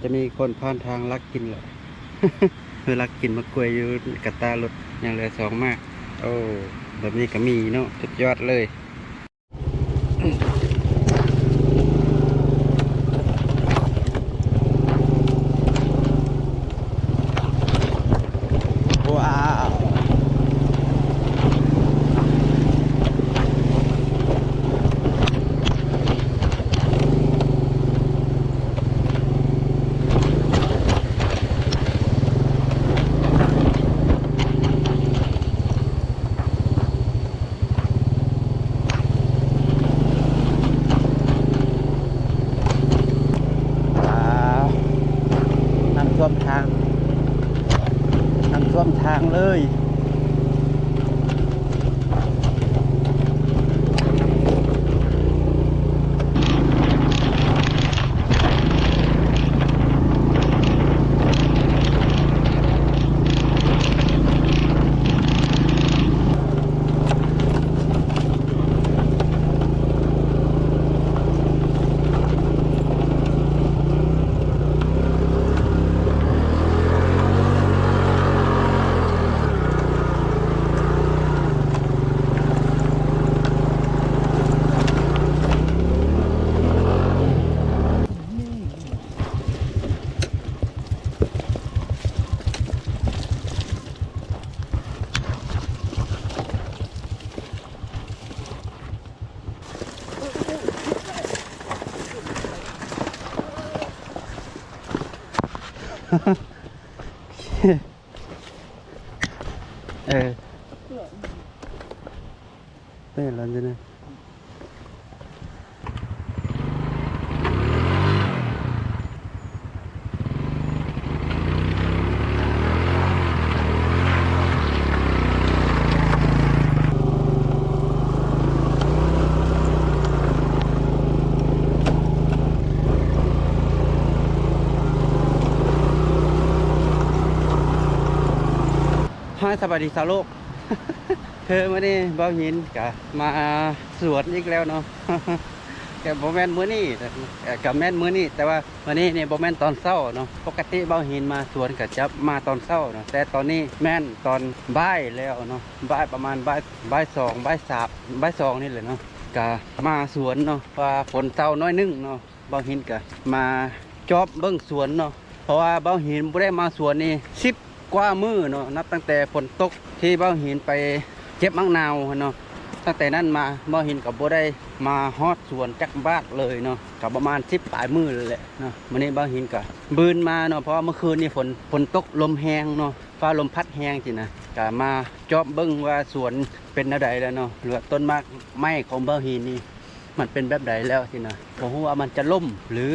ຈະມີຄົນຜ່ານທາງລັກກິນແຫຼະ ຄືລັກກິນໝາກກ້ວຍຢູ່ກະຕ່າລົດ ຍັງເຫຼືອສອງໝາກ. ໂອ້ ແບບນີ້ກະມີເນາະ ສຸດຍອດເລີຍ. ວ້າວ ວ້າວ ນ້ຳຖ້ວມທາງ ນ້ຳຖ້ວມທາງເລີຍ. ເອີ ເປັນແລ້ວຈັ່ງໃດ? ຮາຍ ສະບາຍດີຊາວໂລກ. ຄືມື້ນີ້ບ່າວຫີນກະມາສວນອີກແລ້ວເນາະ ກະບໍ່ແມ່ນມື້ນີ້ ກະແມ່ນມື້ນີ້ ແຕ່ວ່າມື້ນີ້ນີ້ບໍ່ແມ່ນຕອນເຊົ້າເນາະ. ປົກກະຕິບ່າວຫີນມາສວນກະຈະມາຕອນເຊົ້າເນາະ ແຕ່ຕອນນີ້ແມ່ນຕອນບ່າຍແລ້ວເນາະ ບ່າຍປະມານບ່າຍ ບ່າຍສອງ ບ່າຍສາມ ບ່າຍສອງນີ້ແຫຼະເນາະ. ກະມາສວນເນາະ ວ່າຝົນເຊົາໜ້ອຍໜຶ່ງເນາະ ບ່າວຫີນກະມາຈອບເບິ່ງສວນເນາະ ເພາະວ່າບ່າວຫີນບໍ່ໄດ້ມາສວນນີ້ສິບກວ່າມື້ເນາະ ນັບຕັ້ງແຕ່ຝົນຕົກທີ່ບ່າວຫີນໄປເກັບໝາກນາວຫັ້ນເນາະ. ຕັ້ງແຕ່ນັ້ນມາບ່າວຫີນກໍບໍ່ໄດ້ມາຮອດສວນຈັກບາດເລີຍເນາະ ກໍປະມານສິບປາຍມື້ແຫຼະເນາະ. ມື້ນີ້ບ່າວຫີນກໍບືນມາເນາະ ເພາະວ່າເມື່ອຄືນນີ້ຝົນ ຝົນຕົກລົມແຮງເນາະ ຟ້າລົມພັດແຮງຊີ້ນະ ກໍມາຈອບເບິ່ງວ່າສວນເປັນແນວໃດແລ້ວເນາະ ຫຼືວ່າຕົ້ນໝາກໄມ້ຂອງບ່າວຫີນນີ້ ມັນເປັນແບບໃດແລ້ວຊີ້ນະ ບໍ່ຮູ້ວ່າມັນຈະລົ້ມ ຫຼື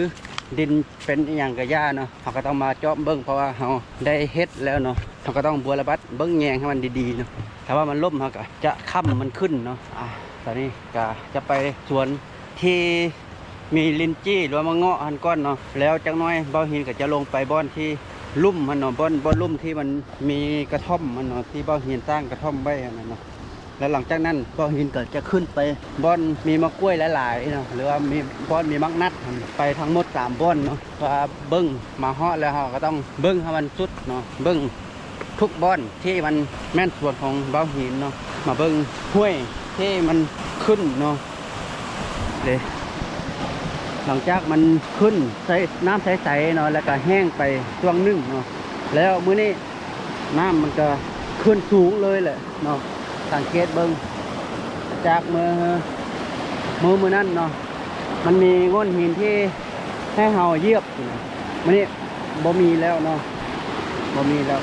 ດິນເປັນອີ່ຫຍັງກະຢ່າເນາະ ເຮົາກະຕ້ອງມາຈອບເບິ່ງ ເພາະວ່າເຮົາໄດ້ເຮັດແລ້ວເນາະ ເຮົາກະຕ້ອງບົວລະບັດເບິ່ງແຍງໃຫ້ມັນດີໆເນາະ. ຖ້າວ່າມັນລົ້ມ ເຮົາກະຈະຄ້ຳມັນຂຶ້ນເນາະ. ອາ ຕອນນີ້ກະຈະໄປສວນທີ່ມີລິນຈີ່ ຫຼືວ່າໝາກເງາະຫັ້ນກ່ອນເນາະ ແລ້ວຈັກໜ້ອຍບ່າວຫີນກະຈະລົງໄປບ່ອນທີ່ລຸ່ມຫັ້ນເນາະ ບ່ອນ ບ່ອນລຸ່ມທີ່ມັນມີກະທ່ອມຫັ້ນເນາະ ທີ່ບ່າວຫີນສ້າງກະທ່ອມໄວ້ຫັ້ນນະເນາະ. ແລ້ວຫຼັງຈາກນັ້ນບ່າວຫີນກໍຈະຂຶ້ນໄປບ່ອນມີໝາກກ້ວຍຫຼາຍໆເນາະ ຫຼືວ່າມີບ່ອນມີໝາກນັດ ໄປທັງໝົດສາມບ່ອນເນາະ. ວ່າເບິ່ງມາຮອດແລ້ວ ເຮົາກໍຕ້ອງເບິ່ງໃຫ້ມັນສຸດເນາະ ເບິ່ງທຸກບ່ອນທີ່ມັນແມ່ນສວນຂອງບ່າວຫີນເນາະ. ມາເບິ່ງຫ້ວຍທີ່ມັນຂຶ້ນເນາະ ເດ້ ຫຼັງຈາກມັນຂຶ້ນໃສ່ນ້ຳໃສໆເນາະ ແລ້ວກໍແຫ້ງໄປຊ່ວງໜຶ່ງເນາະ ແລ້ວມື້ນີ້ ນ້ຳມັນກະຂຶ້ນສູງເລີຍແຫຼະເນາະ. ສັງເກດເບິ່ງຈາກມື້ ມື້ ມື້ນັ້ນເນາະ ມັນມີໂງ່ນຫີນທີ່ໃຫ້ເຮົາຢຽບ ມື້ນີ້ບໍ່ມີແລ້ວເນາະ ບໍ່ມີແລ້ວ.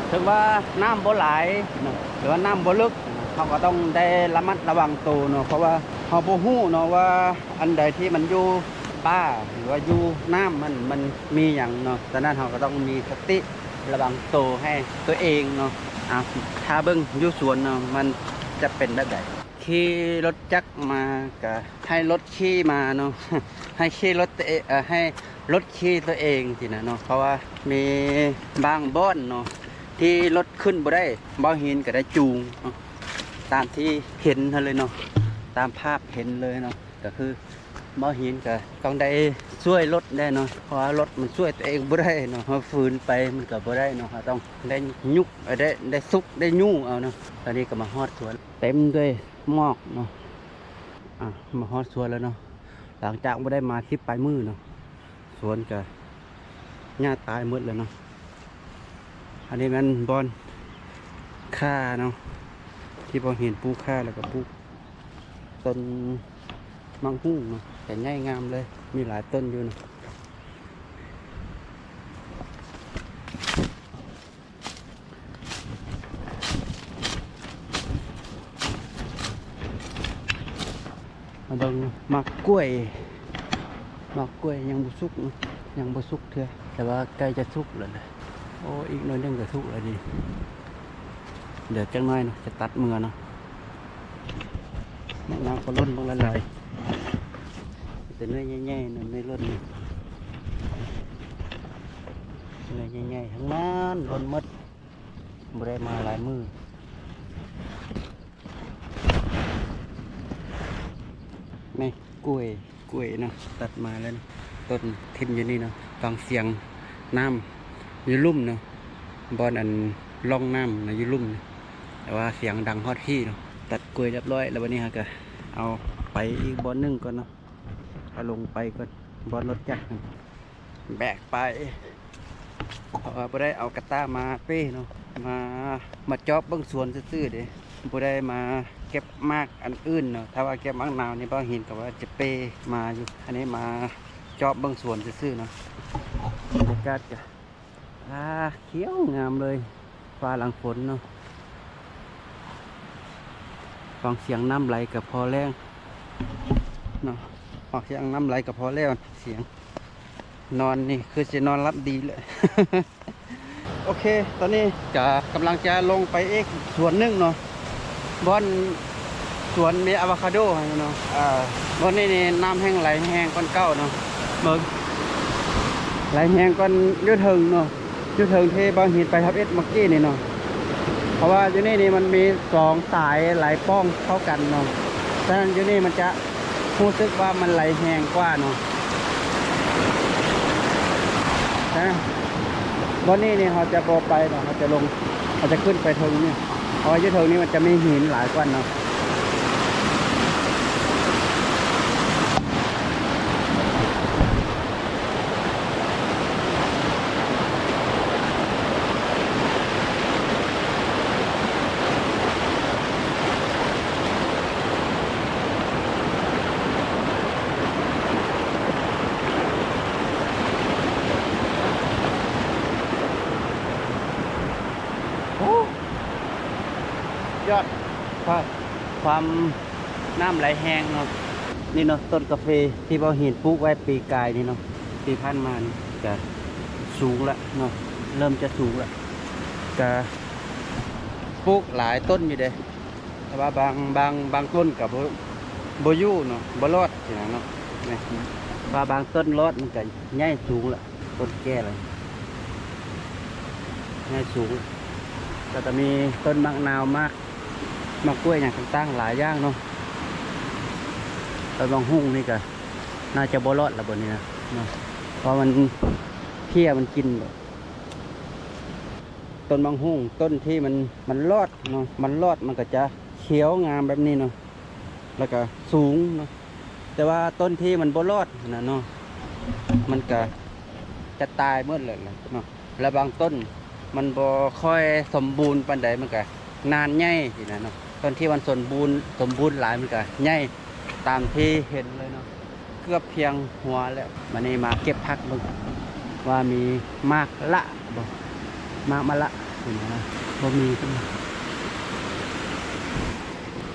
ເຖິງວ່ານ້ຳບໍ່ຫຼາຍເນາະ ຫຼືວ່ານ້ຳບໍ່ເລິກ ເຮົາກໍຕ້ອງໄດ້ລະມັດລະວັງໂຕເນາະ ເພາະວ່າເຮົາບໍ່ຮູ້ເນາະວ່າອັນໃດທີ່ມັນຢູ່ປ່າ ຫຼືວ່າຢູ່ນ້ຳ ມັນ ມັນມີຫຍັງເນາະ. ສະນັ້ນເຮົາກໍຕ້ອງມີສະຕິລະວັງໂຕໃຫ້ຕົວເອງເນາະ. ອາ ຖ້າເບິ່ງຢູ່ສວນເນາະ ມັນຈະເປັນແບບໃດ. ຂີ່ລົດຈັກມາ ກະໃຫ້ລົດຂີ່ມາເນາະ ໃຫ້ຂີ່ລົດຕົວເອງ ເອີ ໃຫ້ ລົດຂີ່ຕົວເອງຊີ້ນະເນາະ ເພາະວ່າມີບາງບ່ອນເນາະ ທີ່ລົດຂຶ້ນບໍ່ໄດ້ ບ່າວຫີນກໍໄດ້ຈູງເນາະ ຕາມທີ່ເຫັນຫັ້ນເລີຍເນາະ ຕາມພາບເຫັນເລີຍເນາະ ກໍຄືບ່າວຫີນກໍຕ້ອງໄດ້ຊ່ວຍລົດແດ່ເນາະ ເພາະວ່າລົດມັນຊ່ວຍຕົວເອງບໍ່ໄດ້ເນາະ ເຮົາຝືນໄປມັນກໍບໍ່ໄດ້ເນາະ ເຮົາຕ້ອງໄດ້ຍຸກ ເອີ ໄດ້ ໄດ້ຊຸກໄດ້ຍູ້ເອົາເນາະ. ຕອນນີ້ກໍມາຮອດສວນ ເຕັມດ້ວຍໝອກເນາະ ອ່າ ມາຮອດສວນແລ້ວເນາະ ຫຼັງຈາກບໍ່ໄດ້ມາສິບປາຍມື້ເນາະ ສວນກະຫຍ້າຕາຍໝົດແລ້ວເນາະ. ອັນນີ້ແມ່ນບ່ອນຂ່າເນາະ ທີ່ບ່າວຫີນປູກຂ່າ ແລ້ວກໍປູກຕົ້ນໝາກຫຸ່ງເນາະ ກະໃຫຍ່ງາມເລີຍ ມີຫຼາຍຕົ້ນຢູ່ເນາະ. ມາເບິ່ງໝາກກ້ວຍ ໝາກກ້ວຍຍັງບໍ່ສຸກເນາະ ຍັງບໍ່ສຸກເທື່ອ ແຕ່ວ່າໃກ້ຈະສຸກແລ້ວແຫຼະ. ໂອ້ ອີກໜ້ອຍໜຶ່ງກໍສຸກແລ້ວນີ້ ເຫຼືອຈັກໜ້ອຍເນາະ ຈະຕັດເມືອເນາະ. ໝາກນາວກໍຫຼົ່ນບັກຫຼາຍໆ ແຕ່ໜ່ວຍໃຫຍ່ໆ ໜ່ວຍຫຼົ່ນ ໜ່ວຍໃຫຍ່ໆ ທັງນັ້ນ ຫຼົ່ນໝົດ ບໍ່ໄດ້ມາຫຼາຍມື້. ນີ້ກ້ວຍ ກ້ວຍເນາະ ຕັດມາແລ້ວ ຕົ້ນຖິ້ມຢູ່ນີ້ເນາະ ຟັງສຽງນ້ຳຢູ່ລຸ່ມເນາະ ບ່ອນອັນລ່ອງນ້ຳນະ ຢູ່ລຸ່ມ ແຕ່ວ່າສຽງດັງຮອດພີ້ເນາະ. ຕັດກ້ວຍຮຽບຮ້ອຍແລ້ວ ບັດນີ້ເຮົາກະເອົາໄປອີກບ່ອນໜຶ່ງກ່ອນເນາະ ເອົາລົງໄປກ່ອນ ບ່ອນລົດຈັກຫັ້ນ ແບກໄປ ເພາະວ່າບໍ່ໄດ້ເອົາກະຕ່າມາເປ້ເນາະ ມາ ມາຈອບເບິ່ງສວນຊື່ໆເດ້ ບໍ່ໄດ້ມາເກັບໝາກອັນອື່ນເນາະ. ຖ້າວ່າເກັບໝາກນາວນີ້ ບ່າວຫີນກໍວ່າຈະເປ້ມາຢູ່ ອັນນີ້ມາຈອບເບິ່ງສວນຊື່ໆເນາະ. ບັນຍາກາດກະ ອ່າ ຂຽວງາມເລີຍ ຟ້າຫຼັງຝົນເນາະ. ຟັງສຽງນ້ຳໄຫຼກໍພໍແລ້ວເນາະ ຟັງສຽງນ້ຳໄຫຼກໍພໍແລ້ວ ສຽງ ນອນນີ້ຄືຊິນອນຫຼັບດີເລີຍ. ໂອເຄ ຕອນນີ້ກະກຳລັງຈະລົງໄປອີກສວນໜຶ່ງເນາະ ບ່ອນສວນມີອາໂວຄາໂດຫັ້ນເນາະ. ເອີ ບ່ອນນີ້ນີ້ນ້ຳແຮ່ງໄຫຼແຮງກ່ອນເກົ່າເນາະ ເບິ່ງ ໄຫຼແຮງກ່ອນຢູ່ເທິງເນາະ ຢູ່ເທິງທີ່ບ່າວຫີນໄປທຳອິດເມື່ອກີ້ນີ້ເນາະ. ເພາະວ່າຢູ່ນີ້ນີ້ມັນມີສອງສາຍໄຫຼປ້ອງເຂົ້າກັນເນາະ ສະນັ້ນຢູ່ນີ້ມັນຈະ ຮູ້ສຶກວ່າມັນໄຫຼແຮງກວ່າເນາະ. ນະ ບ່ອນນີ້ນີ້ເຮົາຈະບໍ່ໄປເນາະ ເຮົາຈະລົງ ເຮົາຈະຂຶ້ນໄປເທິງນີ້ ເພາະວ່າຢູ່ເທິງນີ້ມັນຈະມີຫີນຫຼາຍກວ່າເນາະ. ໂອ້ ຍອດ ຄວາມ ຄວາມ ນ້ຳໄຫຼແຮງເນາະ. ນີ້ເນາະ ຕົ້ນກາເຟທີ່ບ່າວຫີນປູກໄວ້ປີກາຍນີ້ເນາະ ປີຜ່ານມານີ້ກະສູງລະເນາະ ເລີ່ມຈະສູງລະ ກະປູກຫຼາຍຕົ້ນຢູ່ເດ້ ແຕ່ວ່າບາງ ບາງ ບາງຕົ້ນກະບໍ່ ບໍ່ຢູ່ເນາະ ບໍ່ລອດຊີ້ນະເນາະ. ນີ້ ວ່າບາງຕົ້ນລອດ ມັນກະໃຫຍ່ສູງລະ ຕົ້ນແກ່ລະ ໃຫຍ່ສູງ ແລ້ວກະມີຕົ້ນໝາກນາວ ໝາກ ໝາກກ້ວຍຫຍັງຕ່າງໆຫຼາຍຢ່າງເນາະ. ຕົ້ນໝາກຫຸ່ງນີ້ກະໜ້າຈະບໍ່ລອດລະ ບ່ອນນີ້ນະເນາະ ເພາະມັນ ເພຍມັນກິນເບິດ. ຕົ້ນໝາກຫຸ່ງ ຕົ້ນທີ່ມັນ ມັນລອດເນາະ ມັນລອດມັນກະຈະຂຽວງາມແບບນີ້ເນາະ ແລ້ວກະສູງເນາະ. ແຕ່ວ່າຕົ້ນທີ່ມັນບໍ່ລອດຫັ້ນນະເນາະ ມັນກະຈະຕາຍໝົດແລ້ວເນາະ. ແລະບາງຕົ້ນມັນບໍ່ຄ່ອຍສົມບູນປານໃດ ມັນກະນານໃຫຍ່ຊີ້ນະເນາະ. ຕົ້ນທີ່ມັນສົມບູນ ສົມບູນຫຼາຍ ມັນກະໃຫຍ່ຕາມທີ່ເຫັນເລີຍເນາະ ເກືອບພຽງຫົວແລ້ວ. ບາດນີ້ມາເກັບຜັກເບິ່ງວ່າມີໝາກລະບໍ່ ໝາກມະລະ ເຫັນບໍ່ນະ ບໍ່ມີ.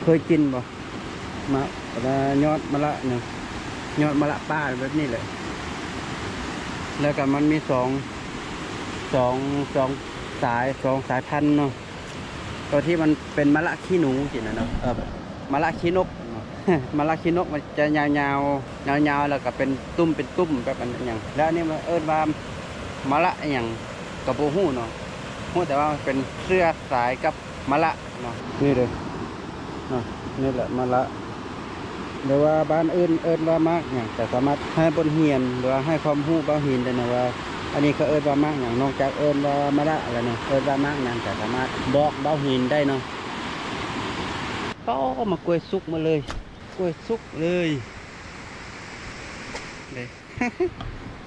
ເຄີຍກິນບໍ່? ມະ ຍອດມະລະເນາະ ຍອດມະລະປ່າແບບນີ້ແຫຼະ. ແລ້ວກໍມັນມີສອງ ສອງ ສອງສາຍ ສອງສາຍພັນເນາະ ຕົວທີ່ມັນເປັນມະລະຂີ້ໜູຊີ້ນະເນາະ ເອີ ມະລະຂີ້ນົກເນາະ. ມະລະຂີ້ນົກມັນຈະຍາວໆ ຍາວໆ ແລ້ວກໍເປັນຕຸ່ມເປັນຕຸ່ມແບບອັນຫຍັງ ແລ້ວອັນນີ້ມັນເອີ້ນວ່າມະລະອີ່ຫຍັງກໍບໍ່ຮູ້ເນາະ ຮູ້ແຕ່ວ່າມັນເປັນເຊື້ອສາຍກັບມະລະເນາະ. ນີ້ເດ້ ເນາະ ນີ້ແຫຼະມະລະ ຫຼືວ່າບ້ານອື່ນເອີ້ນວ່າໝາກຫຍັງ ກໍສາມາດໃຫ້ບົດຮຽນ ຫຼືວ່າໃຫ້ຄວາມຮູ້ບ່າວຫີນໄດ້ນະວ່າ ອັນນີ້ເຂົາເອີ້ນວ່າໝາກຫຍັງ ນອກຈາກເອີ້ນວ່າມະລະແລ້ວເນາະ ເອີ້ນວ່າໝາກຫຍັງ ກໍສາມາດບອກບ່າວຫີນໄດ້ເນາະ. ໂອ້ ໝາກກ້ວຍສຸກໝົດເລີຍ ກ້ວຍສຸກເລີຍເດ້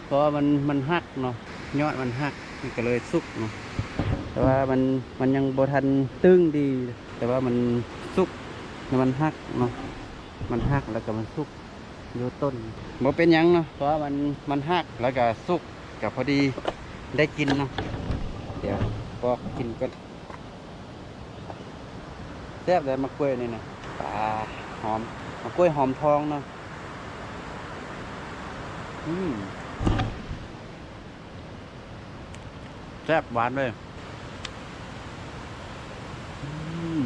ເພາະວ່າມັນ ມັນຫັກເນາະ ຍອດມັນຫັກ ມັນກໍເລີຍສຸກເນາະ ແຕ່ວ່າມັນ ມັນຍັງບໍ່ທັນຕຶງດີ ແຕ່ວ່າມັນສຸກ ແລ້ວມັນຫັກເນາະ ມັນຫັກແລ້ວກໍມັນສຸກຢູ່ຕົ້ນ ບໍ່ເປັນຫຍັງເນາະ ເພາະວ່າມັນ ມັນຫັກແລ້ວກໍສຸກ ກໍພໍດີໄດ້ກິນເນາະ. ດຽວປອກກິນກ່ອນ. ແຊບເດ້ໝາກກ້ວຍນີ້ນະ ປາ ຫອມ ໝາກກ້ວຍຫອມທອງເນາະ. ອືມ ແຊບ ຫວານເລີຍ. ອືມ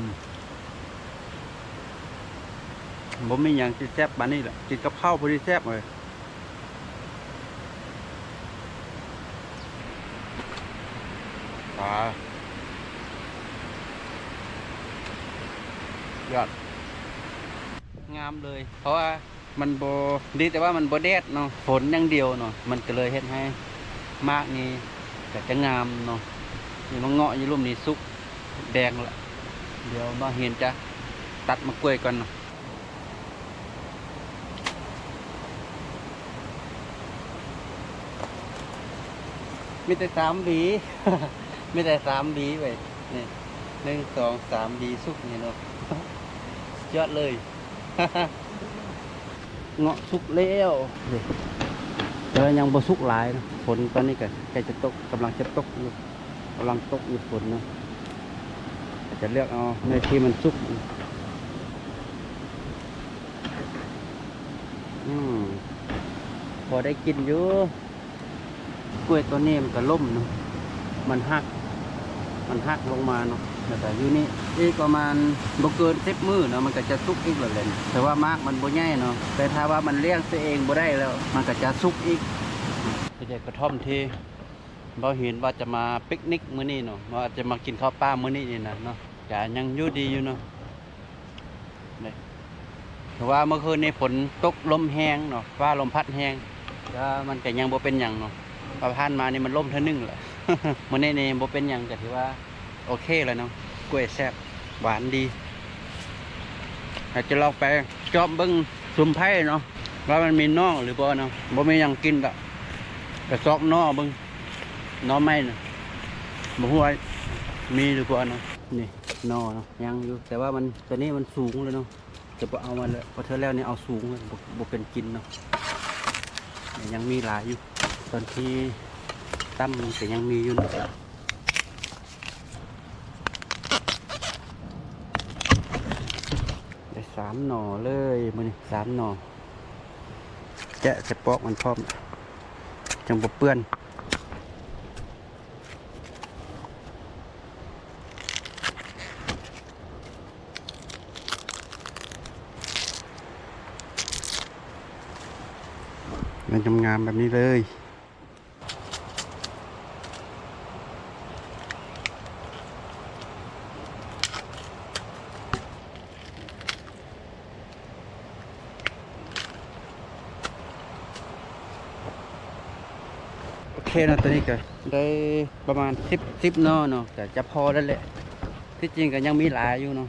ບໍ່ມີຫຍັງຊິແຊບປານນີ້ແຫຼະ ກິນກັບເຂົ້າພໍດີແຊບເລີຍ. ປາ ຍອດ ງາມເລີຍ ເພາະວ່າມັນບໍ່ ດີແຕ່ວ່າມັນບໍ່ແດດເນາະ ຝົນຢ່າງດຽວເນາະ ມັນກໍເລີຍເຮັດໃຫ້ໝາກນີ້ກໍຈະງາມເນາະ. ນີ້ມາເງາະຢູ່ລຸ່ມນີ້ສຸກແດງລະ ດຽວບ່າວຫີນຈະຕັດໝາກກ້ວຍກ່ອນເນາະ. ມີແຕ່ສາມຫວີ ມີແຕ່ສາມຫວີເວີຍ ນີ້ ໜຶ່ງ ສອງ ສາມ ຫວີສຸກນີ້ເນາະ ສຸດຍອດເລີຍ. ເງາະສຸກແລ້ວເດ້ ແຕ່ວ່າຍັງບໍ່ສຸກຫຼາຍເນາະ ຝົນຕອນນີ້ກໍໃກ້ຈະຕົກ ກຳລັງຈະຕົກຢູ່ ກຳລັງຕົກຢູ່ຝົນເນາະ ກໍຈະເລືອກເອົາໃນທີ່ມັນສຸກ. ອືມ ພໍໄດ້ກິນຢູ່. ກ້ວຍຕົວນີ້ມັນກໍລົ້ມເນາະ ມັນຫັກ ມັນຫັກລົງມາເນາະ ແລ້ວກໍຢູ່ນີ້ອີກປະມານບໍ່ເກີນສິບມື້ເນາະ ມັນກໍຈະສຸກອີກແລ້ວແຫຼະ. ແຕ່ວ່າໝາກມັນບໍ່ໃຫຍ່ເນາະ ແຕ່ຖ້າວ່າມັນລ້ຽງຕົວເອງບໍ່ໄດ້ແລ້ວ ມັນກໍຈະສຸກອີກ. ທີ່ເດັດກະທ່ອມທີ່ ບ່າວຫີນວ່າຈະມາປິກນິກມື້ນີ້ເນາະ ວ່າຈະມາກິນເຂົ້າປ່າມື້ນີ້ນີ້ນະເນາະ ກະຍັງຢູ່ດີຢູ່ເນາະ. ນີ້ ຖືວ່າເມື່ອຄືນນີ້ຝົນຕົກລົມແຮງເນາະ ຟ້າລົມພັດແຮງ ແຕ່ວ່າມັນກະຍັງບໍ່ເປັນຫຍັງເນາະ ວ່າຜ່ານມານີ້ມັນລົມເທື່ອໜຶ່ງແຫຼະ. ມື້ນີ້ນີ້ບໍ່ເປັນຫຍັງ ກະຖືວ່າໂອເຄແລ້ວເນາະ ກ້ວຍແຊບ ຫວານດີ. ອາດຈະລອງໄປຈອມເບິ່ງຊຸມໄຜ່ເນາະ ວ່າມັນມີໜໍ່ຫຼືບໍ່ເນາະ. ບໍ່ມີຫຍັງກິນດອກ ໄປຊອກໜໍ່ເບິ່ງ ໜໍ່ໄມ້ນະ ບໍ່ຮູ້ວ່າມີຫຼືບໍ່ເນາະ. ນີ້ໜໍ່ເນາະ ຍັງຢູ່ ແຕ່ວ່າມັນ ຕົວນີ້ມັນສູງແລ້ວເນາະ ຈະບໍ່ເອົາມັນແລ້ວ ເພາະເທື່ອແລ້ວນີ້ເອົາສູງ ບໍ່ ບໍ່ເປັນກິນເນາະ. ຍັງມີຫຼາຍຢູ່ ຕອນທີ່ຕ່ຳມັນກໍຍັງມີຢູ່ເນາະ. ໄດ້ສາມໜໍ່ເລີຍມື້ນີ້ ສາມໜໍ່ ແຈະໃສ່ປອກມັນພ້ອມ ຈັ່ງບໍ່ເປື້ອນ. ມັນງາມໆແບບນີ້ເລີຍ. ໂອເຄເນາະ ຕອນນີ້ກໍໄດ້ປະມານສິບ ສິບໜໍ່ເນາະ ກໍຈະພໍແລ້ວແຫຼະ. ທີ່ຈິງກໍຍັງມີຫຼາຍຢູ່ເນາະ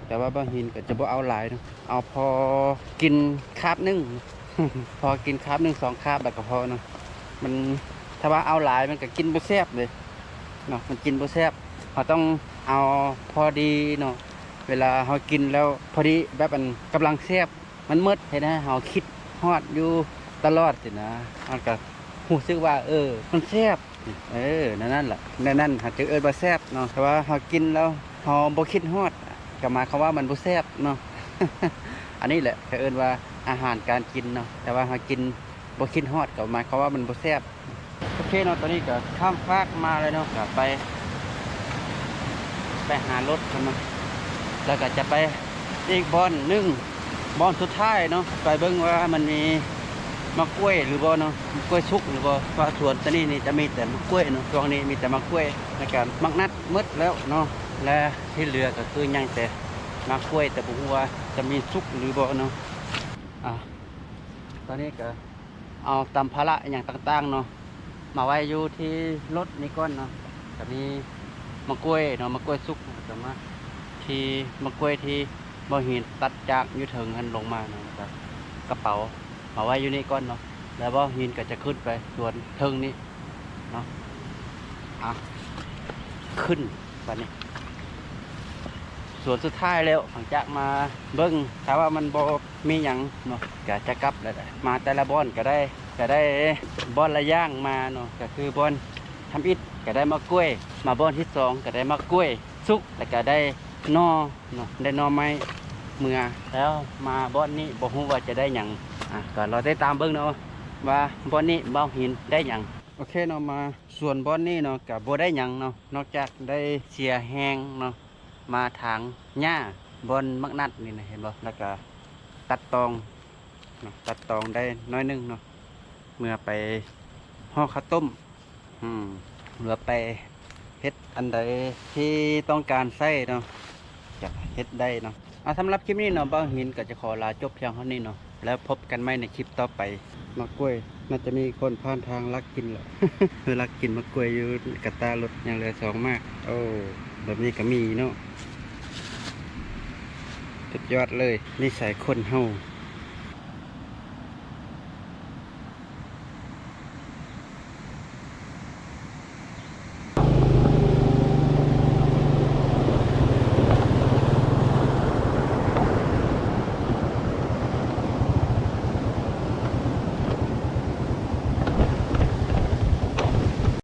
ແຕ່ວ່າບ່າວຫີນກໍຈະບໍ່ເອົາຫຼາຍເນາະ ເອົາພໍກິນຄາບໜຶ່ງ ພໍກິນຄາບໜຶ່ງສອງຄາບແລ້ວກໍພໍເນາະ. ມັນ ຖ້າວ່າເອົາຫຼາຍມັນກໍກິນບໍ່ແຊບເດ້ເນາະ ມັນກິນບໍ່ແຊບ. ເຮົາຕ້ອງເອົາພໍດີເນາະ ເວລາເຮົາກິນແລ້ວພໍດີ ແບບອັນກຳລັງແຊບ ມັນໝົດ ເຮັດໃຫ້ເຮົາຄິດຮອດຢູ່ຕະຫຼອດຊີ້ນະ ມັນກໍຮູ້ສຶກວ່າ ເອີ ມັນແຊບ ເອີ ແນວນັ້ນລະ ແນວນັ້ນຫາກຈະເອີ້ນວ່າແຊບເນາະ. ແຕ່ວ່າເຮົາກິນແລ້ວເຮົາບໍ່ຄິດຮອດ ກໍໝາຍຄວາມວ່າມັນບໍ່ແຊບເນາະ. ອັນນີ້ແຫຼະເຂົາເອີ້ນວ່າອາຫານການກິນເນາະ ແຕ່ວ່າເຮົາກິນບໍ່ຄິດຮອດ ກໍໝາຍຄວາມວ່າມັນບໍ່ແຊບ. ໂອເຄເນາະ ຕອນນີ້ກໍຂ້າມຟາກມາແລ້ວເນາະ ກໍໄປ ໄປຫາລົດກ່ອນເນາະ ແລ້ວກໍຈະໄປອີກບ່ອນໜຶ່ງ ບ່ອນສຸດທ້າຍເນາະ ໄປເບິ່ງວ່າມັນມີໝາກກ້ວຍຫຼືບໍ່ເນາະ ໝາກກ້ວຍສຸກຫຼືບໍ່ ເພາະວ່າສວນໂຕນີ້ນີ້ຈະມີແຕ່ໝາກກ້ວຍເນາະ ຊ່ວງນີ້ມີແຕ່ໝາກກ້ວຍ ແລ້ວກະໝາກນັດໝົດແລ້ວເນາະ ແລະທີ່ເຫຼືອກໍຄືຍັງແຕ່ໝາກກ້ວຍ ແຕ່ບໍ່ຮູ້ວ່າຈະມີສຸກຫຼືບໍ່ເນາະ. ອາ ຕອນນີ້ກໍເອົາສຳພາລະອີ່ຫຍັງຕ່າງໆເນາະ ມາໄວ້ຢູ່ທີ່ລົດນີ້ກ່ອນເນາະ ກໍມີໝາກກ້ວຍເນາະ ໝາກກ້ວຍສຸກ ແລ້ວກໍມາທີ່ໝາກກ້ວຍທີ່ບ່າວຫີນຕັດຈາກຢູ່ເທິງຫັ້ນລົງມາເນາະ ແລ້ວກໍກະເປົາມາໄວ້ຢູ່ນີ້ກ່ອນເນາະ ແລ້ວບ່າວຫີນກໍຈະຂຶ້ນໄປສວນເທິງນີ້ເນາະ. ອາ ຂຶ້ນບາດນີ້ ສວນສຸດທ້າຍແລ້ວ ຫຼັງຈາກມາເບິ່ງ ຖ້າວ່າມັນບໍ່ມີຫຍັງເນາະ ກະຈະກັບແລ້ວ. ມາແຕ່ລະບ່ອນກະໄດ້ ກະໄດ້ບ່ອນລະຢ່າງມາເນາະ ກະຄືບ່ອນທຳອິດກະໄດ້ໝາກກ້ວຍ ມາບ່ອນທີສອງກະໄດ້ໝາກກ້ວຍສຸກ ແລ້ວກະໄດ້ໜໍ່ເນາະ ໄດ້ໜໍ່ໄມ້ເມືອ. ແລ້ວມາບ່ອນນີ້ບໍ່ຮູ້ວ່າຈະໄດ້ຫຍັງ ອາ ກໍລໍຕິດຕາມເບິ່ງເນາະ ວ່າບ່ອນນີ້ບ່າວຫີນໄດ້ຫຍັງ. ໂອເຄເນາະ ມາສວນບ່ອນນີ້ເນາະ ກະບໍ່ໄດ້ຫຍັງເນາະ ນອກຈາກໄດ້ເສຍແຮງເນາະ ມາຖາງຫຍ້າບ່ອນໝາກນັດນີ້ນະ ເຫັນບໍ່ ແລ້ວກະຕັດຕອງເນາະ ຕັດຕອງໄດ້ໜ້ອຍໜຶ່ງເນາະ ເມືອໄປຫໍ່ເຂົ້າຕົ້ມ ອືມ ເມືອໄປເຮັດອັນໃດທີ່ຕ້ອງການໃຊ້ເນາະ ກະເຮັດໄດ້ເນາະ. ອາ ສຳລັບຄລິບນີ້ເນາະ ບ່າວຫີນກໍຈະຂໍລາຈົບພຽງເທົ່ານີ້ເນາະ ແລ້ວພົບກັນໃໝ່ໃນຄລິບຕໍ່ໄປ. ໝາກກ້ວຍ ໜ້າຈະມີຄົນຜ່ານທາງລັກກິນແຫຼະ ລັກກິນໝາກກ້ວຍຢູ່ກະຕ່າລົດ ຍັງເຫຼືອສອງໝາກ. ໂອ້ ແບບນີ້ກໍມີເນາະ ສຸດຍອດເລີຍ ນິໄສຄົນເຮົາ.